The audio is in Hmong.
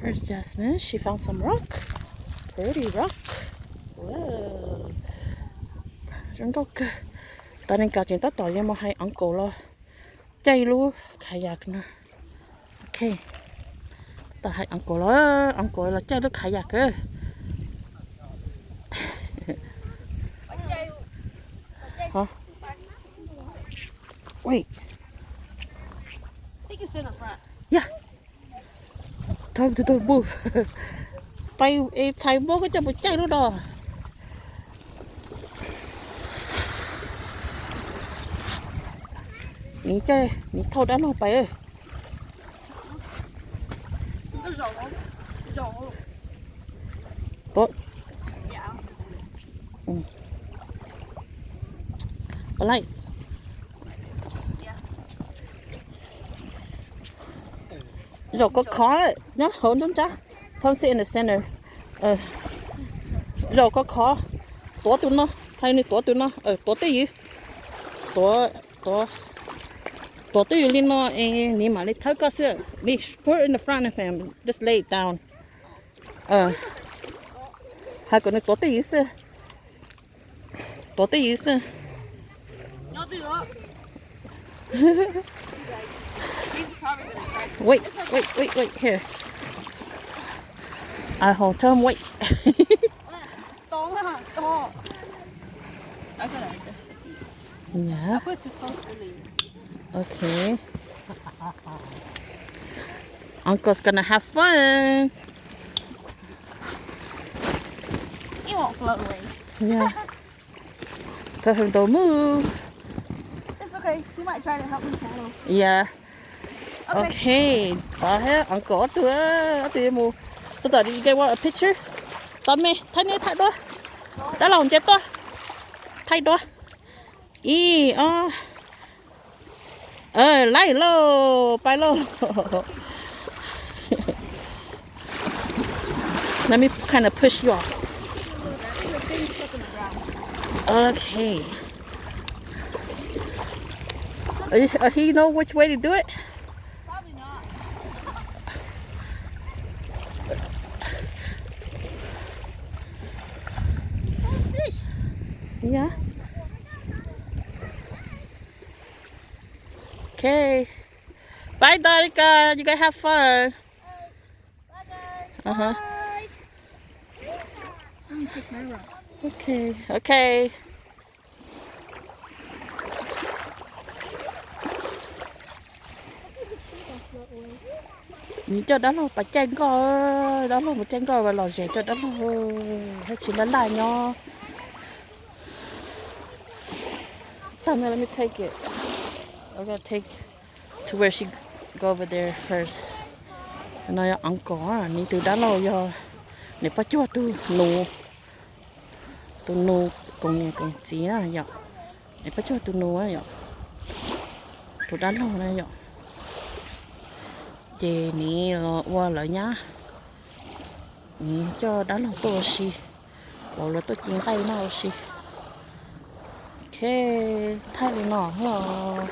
There's Jasmine. She found some rock. Pretty rock. Whoa. Zoo nkauj kawg. Danica tseem tab tom yuav mus hais uncle los caij lub kayak no. Ok. Tab tom hais uncle los, uncle los caij lub kayak kawg. Wait. Yeah. Time to don't move. Pais es txhais npua koj coj mus caij lub no. Nws caij, nws thauj dab laug pais. Tuav. Pais laij. Zaum khov khov nyob hauv nruab nrab. Don't sit in the center. Zaum khov khov. Tuav tus no, hais nws tuav tus no, tuav twj ywm. Tuav, tuav, tuav twj ywm li no es nws mam li thawb koj xwb. Put in the front of him, just lay it down. Hais kom nws tuav twj ywm xwb. Tuav twj ywm xwb. Wait, wait, wait, wait, here. I hold him, wait. Yeah. Okay. Uncle's gonna have fun. It won't float away. Yeah. Tell him don't move. It's okay. He might try to help me paddle. Yeah. Okay. Okay. Pov hab uncle ob tug, ob tug yuav mus. Tab tom, do you guys want a picture? Tos me, thaij nej thaij duab. Dab laug nce tuaj. Thaij duab. Ib, ob. Laij lauj, pais lauj. Let me kind of push you off. Okay. Uh, he know which way to do it? Yeah. Okay. Bye, Danica. You guys have fun. Uh-huh. Okay, okay. Nws coj dab laug pais caij nkoj, dab laug mus caij nkoj, lom zem coj dab laug, hab tsis laj laj nyob. Tag no, let me take it. I'm gonna take to where she go over there first. No yog uncle, nws tus dab laug yog niam Paj Cuag tus nus, tus nus koom niam koom txiv na yom. Niam Paj Cuag tus nus yom, tus dab laug na yom. Ces nws los ua lawv nyab, nws coj dab laug tuaj ua si, los lawv tuaj ci nqaij noj ua si. Ok, thaij li no os.